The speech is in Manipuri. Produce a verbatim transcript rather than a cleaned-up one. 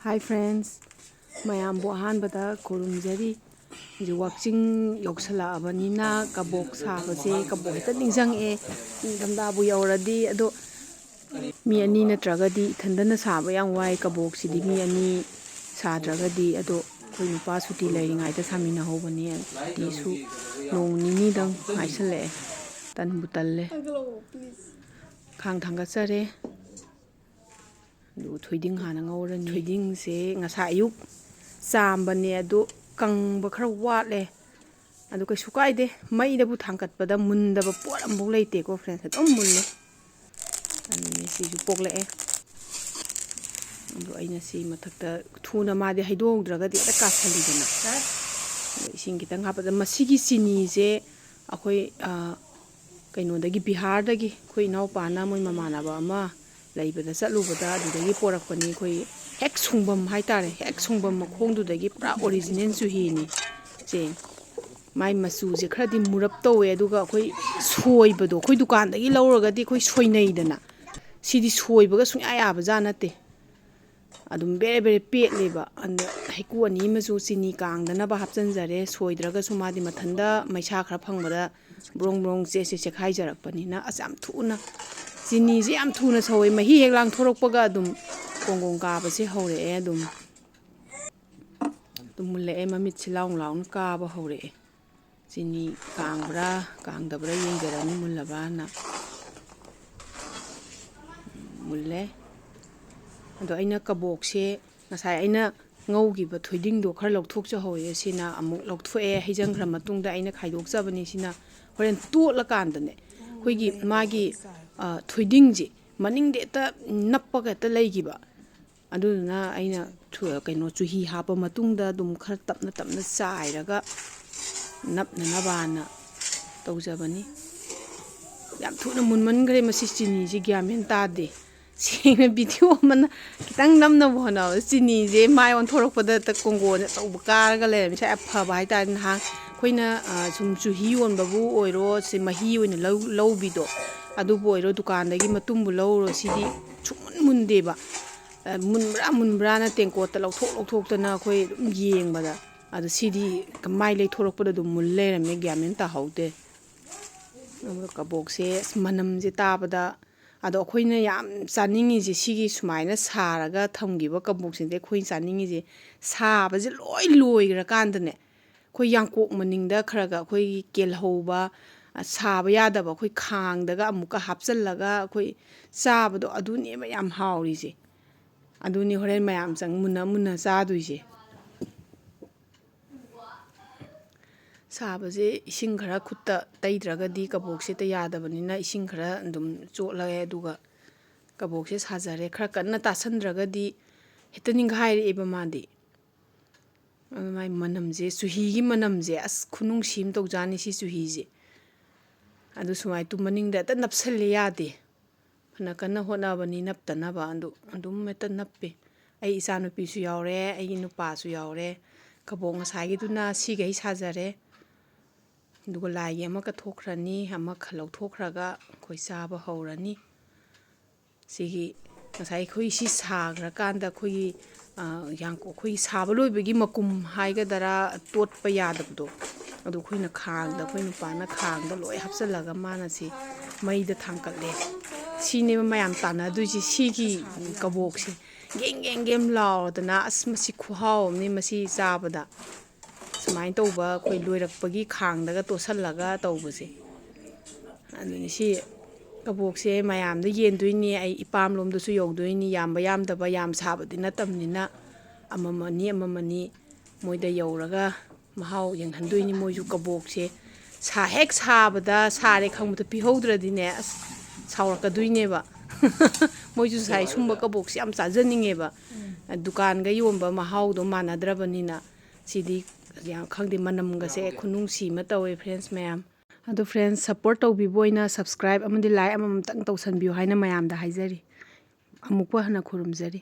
Hi friends, ꯃꯌꯥꯝꯕꯨ ꯑꯍꯥꯟꯕꯗ ꯈꯨꯔꯨꯝꯖꯔꯤ꯫ ꯍꯧꯖꯤꯛ ꯋꯥꯛꯆꯤꯡ ꯌꯧꯁꯜꯂꯛꯑꯕꯅꯤꯅ ꯀꯕꯣꯛ ꯁꯥꯕꯁꯦ, ꯀꯕꯣꯛ ꯍꯦꯛꯇ ꯅꯤꯡꯁꯤꯡꯉꯛꯑꯦ꯫ ꯅꯤꯡꯊꯝꯊꯥꯕꯨ ꯌꯧꯔꯗꯤ꯫ ꯑꯗꯣ ꯃꯤ ꯑꯅꯤ ꯅꯠꯇ꯭ꯔꯒꯗꯤ, ꯏꯊꯟꯗꯅ ꯁꯥꯕ ꯌꯥꯝ ꯋꯥꯏ ꯀꯕꯣꯛꯁꯤꯗꯤ, ꯃꯤ ꯑꯅꯤ ꯁꯥꯗ꯭ꯔꯒꯗꯤ꯫ ꯑꯗꯣ ꯑꯩꯈꯣꯏ ꯅꯨꯄꯥ ꯁꯨꯇꯤ ꯂꯩꯔꯤꯉꯩꯗ ꯁꯥꯃꯤꯟꯅꯍꯧꯕꯅꯦ꯫ ꯁꯨꯇꯤꯁꯨ ꯅꯣꯡ ꯅꯤꯅꯤꯗꯪ ꯉꯥꯏꯁꯜꯂꯛꯑꯦ꯫ ꯇꯟꯕꯨ ꯇꯜꯂꯦ꯫ ꯈꯥꯡ ꯊꯥꯡꯒꯠꯆꯔꯦ꯫ ꯑꯗꯨꯒ ꯊꯣꯏꯗꯤꯡ ꯍꯥꯟꯅ ꯉꯧꯔꯅꯤ꯫ ꯊꯣꯏꯗꯤꯡꯁꯦ ꯉꯁꯥꯏ ꯑꯌꯨꯛ ꯆꯥꯝꯕꯅꯦ, ꯑꯗꯨ ꯀꯪꯕ ꯈꯔ ꯋꯥꯠꯂꯦ꯫ ꯑꯗꯨ ꯀꯩꯁꯨ ꯀꯥꯏꯗꯦ, ꯃꯩꯗꯕꯨ ꯊꯥꯡꯒꯠꯄꯗ ꯃꯨꯟꯗꯕ ꯄꯣꯠ ꯑꯃꯐꯥꯎ ꯂꯩꯇꯦꯀꯣ friends, ꯑꯗꯨꯝ ꯃꯨꯜꯂꯦ꯫ ꯑꯗꯨꯅꯦ ꯁꯤꯁꯨ ꯄꯣꯛꯂꯛꯑꯦ꯫ ꯑꯗꯣ ꯑꯩꯅ ꯁꯤ ꯃꯊꯛꯇ ꯊꯨꯅ ꯃꯥꯗꯤ ꯍꯩꯗꯣꯛꯍꯧꯗ꯭ꯔꯒꯗꯤ ꯍꯦꯛꯇ ꯀꯥꯁꯜꯂꯤꯗꯅ꯫ ꯑꯗꯣ ꯏꯁꯤꯡ ꯈꯤꯇꯪ ꯍꯥꯞꯄꯗ, ꯃꯁꯤꯒꯤ ꯆꯤꯅꯤꯁꯦ ꯑꯩꯈꯣꯏ, ꯑ, ꯀꯩꯅꯣꯗꯒꯤ, ꯕꯤꯍꯥꯔꯗꯒꯤ ꯑꯩꯈꯣꯏ ꯏꯅꯥꯎꯄꯥꯅ ꯃꯣꯏ ꯃꯃꯥꯟꯅꯕ ꯑꯃ ꯂꯩꯕꯗ ꯆꯠꯂꯨꯕꯗ ꯑꯗꯨꯗꯒꯤ ꯄꯣꯔꯛꯄꯅꯤ꯫ ꯑꯩꯈꯣꯏ ꯍꯦꯛ ꯁꯨꯡꯐꯝ ꯍꯥꯏꯇꯥꯔꯦ, ꯍꯦꯛ ꯁꯨꯡꯐꯝ ꯃꯈꯣꯡꯗꯨꯗꯒꯤ ꯄꯨꯔꯥ original ꯆꯨꯍꯤꯅꯤ꯫ ꯁꯦ, ꯃꯥꯏ ꯃꯆꯨꯁꯦ ꯈꯔꯗꯤ ꯃꯨꯔꯞ ꯇꯧꯋꯦ, ꯑꯗꯨꯒ ꯑꯩꯈꯣꯏ ꯁꯣꯏꯕꯗꯣ, ꯑꯩꯈꯣꯏ ꯗꯨꯀꯥꯟꯗꯒꯤ ꯂꯧꯔꯒꯗꯤ ꯑꯩꯈꯣꯏ ꯁꯣꯏꯅꯩꯗꯅ, ꯁꯤꯗꯤ ꯁꯣꯏꯕꯒ ꯁꯨꯡꯌꯥ ꯌꯥꯕꯖꯥꯠ ꯅꯠꯇꯦ꯫ ꯑꯗꯨꯝ ꯕꯦꯔꯦ ꯕꯦꯔꯦ ꯄꯦꯠꯂꯦꯕ꯫ ꯑꯗ ꯍꯩꯀꯨ ꯑꯅꯤ ꯑꯃꯁꯨ ꯆꯤꯅꯤ ꯀꯥꯡꯗꯅꯕ ꯍꯥꯞꯆꯤꯟꯖꯔꯦ꯫ ꯁꯣꯏꯗ꯭ꯔꯒꯁꯨ ꯃꯥꯗꯤ ꯃꯊꯟꯇ ꯃꯩꯁꯥ ꯈꯔ ꯐꯪꯕꯗ ꯕ꯭ꯔꯣꯡ ꯕ꯭ꯔꯣꯡ ꯆꯦꯠꯁꯦ ꯆꯦꯈꯥꯏꯖꯔꯛꯄꯅꯤꯅ꯫ ꯑꯁ, ꯌꯥꯝ ꯊꯨꯅ, ꯆꯤꯅꯤꯁꯦ ꯌꯥꯝ ꯊꯨꯅ ꯁꯧꯋꯦ꯫ ꯃꯍꯤ ꯍꯦꯛ ꯂꯥꯡꯊꯣꯔꯛꯄꯒ ꯑꯗꯨꯝ ꯀꯣꯡꯒꯣꯡ ꯀꯥꯕꯁꯦ ꯍꯧꯔꯛꯑꯦ꯫ ꯑꯗꯨꯝ, ꯑꯗꯨꯝ ꯃꯨꯜꯂꯛꯑꯦ꯫ ꯃꯃꯤꯠꯁꯦ ꯂꯥꯎ ꯂꯥꯎꯅ ꯀꯥꯕ ꯍꯧꯔꯛꯑꯦ꯫ ꯆꯤꯅꯤ ꯀꯥꯡꯕ꯭ꯔꯥ ꯀꯥꯡꯗꯕ꯭ꯔꯥ ꯌꯦꯡꯖꯔꯅꯤ, ꯃꯨꯜꯂꯕ꯭ꯔꯥꯅ꯫ ꯃꯨꯜꯂꯦ꯫ ꯑꯗꯣ ꯑꯩꯅ ꯀꯕꯣꯛꯁꯦ, ꯉꯁꯥꯏ ꯑꯩꯅ ꯉꯧꯈꯤꯕ ꯊꯣꯏꯗꯤꯡꯗꯣ ꯈꯔ ꯂꯧꯊꯣꯛꯆꯍꯧꯋꯦ꯫ ꯁꯤꯅ ꯑꯃꯨꯛ ꯂꯧꯊꯣꯛꯑꯦ, ꯍꯩꯖꯤꯟꯈ꯭ꯔ ꯃꯇꯨꯡꯗ ꯑꯩꯅ ꯈꯥꯏꯗꯣꯛꯆꯕꯅꯤ꯫ ꯁꯤꯅ ꯍꯣꯔꯦꯟ ꯇꯣꯠꯂꯀꯥꯟꯗꯅꯦ, ꯑꯩꯈꯣꯏꯒꯤ ꯃꯥꯒꯤ, ꯑ, ꯊꯣꯏꯗꯤꯡꯁꯦ ꯃꯅꯤꯡꯗ ꯍꯦꯛꯇ ꯅꯞꯄꯒ ꯍꯦꯛꯇ ꯂꯩꯈꯤꯕ꯫ ꯑꯗꯨꯗꯨꯅ ꯑꯩꯅ ꯊꯨ-, ꯀꯩꯅꯣ, ꯆꯨꯍꯤ ꯍꯥꯞꯄ ꯃꯇꯨꯡꯗ ꯑꯗꯨꯝ ꯈꯔ ꯇꯞꯅ ꯇꯞꯅ ꯆꯥꯏꯔꯒ ꯅꯞꯅꯅꯕꯅ ꯇꯧꯖꯕꯅꯤ꯫ ꯌꯥꯝ ꯊꯨꯅ ꯃꯨꯟꯃꯟꯈ꯭ꯔꯦ꯫ ꯃꯁꯤ ꯆꯤꯅꯤꯁꯤ ꯒ꯭ꯌꯥꯟ ꯃꯦꯟ ꯇꯥꯗꯦ꯫ ꯁꯦꯡꯅ video ꯑꯃꯅ ꯈꯤꯇꯪ ꯅꯝꯅꯕ ꯍꯣꯠꯅꯕꯗ ꯆꯤꯅꯤꯁꯦ ꯃꯥꯏ ꯑꯣꯟꯊꯣꯔꯛꯄꯗ ꯍꯦꯛꯇ ꯀꯣꯡꯒꯣꯟꯁꯦ ꯑꯆꯧꯕ ꯀꯥꯔꯒ ꯂꯩꯔꯝꯃꯤ꯫ ꯉꯁꯥꯏ ꯑꯐꯕ ꯍꯥꯏꯇꯥꯔꯦ꯫ ꯅꯍꯥꯟ ꯑꯩꯈꯣꯏꯅ, ꯑ, ꯁꯨꯝ ꯆꯨꯍꯤ ꯌꯣꯟꯕꯕꯨ ꯑꯣꯏꯔꯣ, ꯁꯤ ꯃꯍꯤ ꯑꯣꯏꯅ ꯂꯧ-, ꯂꯧꯕꯤꯗꯣ, ꯑꯗꯨꯕꯨ ꯑꯣꯏꯔꯣ, ꯗꯨꯀꯥꯟꯗꯒꯤ ꯃꯇꯨꯝꯕꯨ ꯂꯧꯔꯣ, ꯁꯤꯗꯤ ꯁꯨꯡꯃꯨꯟ ꯃꯨꯟꯗꯦꯕ꯫ ꯃꯨꯟꯕ꯭ꯔꯥ ꯃꯨꯟꯕ꯭ꯔꯥꯅ ꯇꯦꯡꯀꯣꯠꯇ ꯂꯧꯊꯣꯛ ꯂꯧꯊꯣꯛꯇꯅ ꯑꯩꯈꯣꯏ ꯑꯗꯨꯝ ꯌꯦꯡꯕꯗ, ꯑꯗꯣ ꯁꯤꯗꯤ ꯃꯥꯏ ꯂꯩꯊꯣꯔꯛꯄꯗ ꯑꯗꯨꯝ ꯃꯨꯜ ꯂꯩꯔꯝꯃꯦ, ꯒ꯭ꯌꯥꯟ ꯃꯦꯟ ꯇꯥꯍꯧꯗꯦ꯫ ꯑꯗꯣ ꯀꯕꯣꯛꯁꯦ ꯑꯁ ꯃꯅꯝꯁꯦ ꯇꯥꯕꯗ, ꯑꯗꯣ ꯑꯩꯈꯣꯏꯅ ꯌꯥꯝ ꯆꯥꯅꯤꯡꯉꯤꯁꯦ ꯁꯤꯒꯤ ꯁꯨꯃꯥꯏꯅ ꯁꯥꯔꯒ ꯊꯝꯈꯤꯕ ꯀꯕꯣꯛꯁꯤꯡꯁꯦ ꯑꯩꯈꯣꯏꯅ ꯆꯥꯅꯤꯡꯉꯤꯁꯦ ꯁꯥꯕꯁꯦ ꯂꯣꯏ ꯂꯣꯏꯈ꯭ꯔꯀꯥꯟꯗꯅꯦ, ꯑꯩꯈꯣꯏ ꯌꯥꯡꯀꯣꯛ ꯃꯅꯤꯡꯗ ꯈꯔꯒ ꯑꯩꯈꯣꯏꯒꯤ ꯀꯦꯜꯍꯧꯕ, ꯁꯥꯕ ꯌꯥꯗꯕ ꯑꯩꯈꯣꯏ ꯈꯥꯡꯗꯒ ꯑꯃꯨꯛꯀ ꯍꯥꯞꯆꯜꯂꯒ ꯑꯩꯈꯣꯏ ꯆꯥꯕꯗꯣ, ꯑꯗꯨꯅꯦꯕ ꯌꯥꯝ ꯍꯥꯎꯔꯤꯁꯦ꯫ ꯑꯗꯨꯅꯤ ꯍꯣꯔꯦꯟ ꯃꯌꯥꯝ ꯆꯪ ꯃꯨꯟꯅ ꯃꯨꯟꯅ ꯆꯥꯗꯣꯏꯁꯦ꯫ ꯁꯥꯕꯁꯦ ꯏꯁꯤꯡ ꯈꯔ ꯈꯨꯠꯇ ꯇꯩꯗ꯭ꯔꯒꯗꯤ ꯀꯕꯣꯛꯁꯦ ꯍꯦꯛꯇ ꯌꯥꯗꯕꯅꯤꯅ ꯏꯁꯤꯡ ꯈꯔ ꯑꯗꯨꯝ ꯆꯣꯠꯂꯦ꯫ ꯑꯗꯨꯒ ꯀꯕꯣꯛꯁꯦ ꯁꯥꯖꯔꯦ꯫ ꯈꯔ ꯀꯟꯅ ꯇꯥꯁꯟꯗ꯭ꯔꯒꯗꯤ ꯍꯦꯛꯇ ꯅꯤꯡꯈꯥꯏꯔꯛꯑꯦꯕ ꯃꯥꯗꯤ꯫ ꯑꯗꯨ ꯃꯥꯏ ꯃꯅꯝꯁꯦ, ꯆꯨꯍꯤꯒꯤ ꯃꯅꯝꯁꯦ, ꯑꯁ, ꯈꯨꯅꯨꯡꯁꯤ ꯑꯃ ꯇꯧꯖꯥꯅꯤ ꯁꯤ ꯆꯨꯍꯤꯁꯦ꯫ ꯑꯗꯨ ꯁꯨꯃꯥꯏꯅ ꯇꯨꯝ ꯃꯅꯤꯡꯗ ꯍꯦꯛꯇ ꯅꯞꯁꯜꯂꯦ, ꯌꯥꯗꯦ꯫ ꯐꯅ ꯀꯟꯅ ꯍꯣꯠꯅꯕꯅꯤ ꯅꯞꯇꯅꯕ, ꯑꯗꯨ ꯑꯗꯨꯝ ꯍꯦꯛꯇ ꯅꯞꯄꯦ꯫ ꯑꯩ ꯏꯆꯥꯅꯨꯄꯤꯁꯨ ꯌꯥꯎꯔꯦ, ꯑꯩꯒꯤ ꯅꯨꯄꯥꯁꯨ ꯌꯥꯎꯔꯦ꯫ ꯀꯕꯣꯛ ꯉꯁꯥꯏꯒꯤꯗꯨꯅ ꯁꯤꯈꯩ ꯁꯥꯖꯔꯦ꯫ ꯑꯗꯨꯒ ꯂꯥꯏꯒꯤ ꯑꯃ ꯀꯠꯊꯣꯛꯈ꯭ꯔꯅꯤ, ꯑꯃ ꯂꯧꯊꯣꯛꯈ꯭ꯔꯒ ꯑꯩꯈꯣꯏ ꯆꯥꯕ ꯍꯧꯔꯅꯤ꯫ ꯁꯤꯒꯤ ꯉꯁꯥꯏ ꯑꯩꯈꯣꯏ ꯁꯤ ꯁꯥꯈ꯭ꯔꯀꯥꯟꯗ ꯑꯩꯈꯣꯏꯒꯤ, ꯑ, ꯌꯥꯡꯀꯣꯛ ꯑꯩꯈꯣꯏꯒꯤ ꯁꯥꯕ ꯂꯣꯏꯕꯒꯤ ꯃꯀꯨꯝ ꯍꯥꯏꯒꯗ꯭ꯔꯥ, ꯇꯣꯠꯄ ꯌꯥꯗꯕꯗꯣ, ꯑꯗꯨ ꯑꯩꯈꯣꯏꯅ ꯈꯥꯡꯗ, ꯑꯩꯈꯣꯏ ꯅꯨꯄꯥꯅ ꯈꯥꯡꯗ ꯂꯣꯏ ꯍꯥꯞꯆꯤꯜꯂꯒ ꯃꯥꯅ ꯁꯤ ꯃꯩꯗ ꯊꯥꯡꯀꯠꯂꯦ꯫ ꯁꯤꯅꯦꯕ ꯃꯌꯥꯝ ꯇꯥꯟꯅꯗꯣꯏꯁꯦ, ꯁꯤꯒꯤ ꯀꯕꯣꯛꯁꯦ꯫ ꯒꯦꯝ ꯒꯦꯝ ꯒꯦꯝ ꯂꯥꯎꯔꯗꯅ, ꯑꯁ, ꯃꯁꯤ ꯈꯨꯍꯥꯎ ꯑꯃꯅꯤ ꯃꯁꯤ ꯆꯥꯕꯗ꯫ ꯁꯨꯃꯥꯏꯅ ꯇꯧꯕ ꯑꯩꯈꯣꯏ ꯂꯣꯏꯔꯛꯄꯒꯤ ꯈꯥꯡꯗꯒ ꯇꯣꯠꯁꯜꯂꯒ ꯇꯧꯕꯁꯦ꯫ ꯑꯗꯨꯅꯤ ꯁꯤ ꯀꯕꯣꯛꯁꯦ ꯃꯌꯥꯝꯗ ꯌꯦꯟꯗꯣꯏꯅꯤ, ꯑꯩ ꯏꯄꯥꯝꯂꯣꯝꯗꯁꯨ ꯌꯧꯗꯣꯏꯅꯤ꯫ ꯌꯥꯝꯕ ꯌꯥꯝꯗꯕ, ꯌꯌꯥꯝ ꯁꯥꯕꯗꯤ ꯅꯠꯇꯕꯅꯤꯅ, ꯑꯃꯃꯅꯤ ꯑꯃꯃꯅꯤ ꯃꯣꯏꯗ ꯌꯧꯔꯒ ꯃꯍꯥꯎ ꯌꯦꯡꯍꯟꯗꯣꯏꯅꯤ꯫ ꯃꯣꯏꯁꯨ ꯀꯕꯣꯛꯁꯦ ꯁꯥ-, ꯍꯦꯛ ꯁꯥꯕꯗ ꯁꯥꯔꯦ ꯈꯪꯕꯗ ꯄꯤꯍꯧꯗ꯭ꯔꯗꯤꯅꯦ, ꯑꯁ, ꯁꯥꯎꯔꯛꯀꯗꯣꯏꯅꯦꯕ꯫ ꯃꯣꯏꯁꯨ ꯉꯁꯥꯏ ꯁꯨꯝꯕ ꯀꯕꯣꯛꯁꯦ ꯌꯥꯝ ꯆꯥꯖꯅꯤꯡꯉꯦꯕ꯫ ꯗꯨꯀꯥꯟꯒ ꯌꯣꯟꯕ ꯃꯍꯥꯎꯗꯣ ꯃꯥꯟꯅꯗ꯭ꯔꯕꯅꯤꯅ꯫ ꯁꯤꯗꯤ ꯌꯥꯝ ꯈꯪꯗꯦ, ꯃꯅꯝꯒꯁꯦ ꯈꯨꯅꯨꯡꯁꯤ ꯑꯃ ꯇꯧꯋꯦ, friends ꯃꯌꯥꯝ꯫ ꯑꯗꯣ friends, support ꯇꯧꯕꯤꯕ ꯑꯣꯏꯅ subscribe ꯑꯃꯗꯤ like ꯑꯃꯃꯝꯇꯪ ꯇꯧꯁꯟꯕꯤꯌꯨ ꯍꯥꯏꯅ ꯃꯌꯥꯝꯗ ꯍꯥꯏꯖꯔꯤ꯫ ꯑꯃꯨꯛꯄ ꯍꯟꯅ ꯈꯨꯔꯨꯝꯖꯔꯤ꯫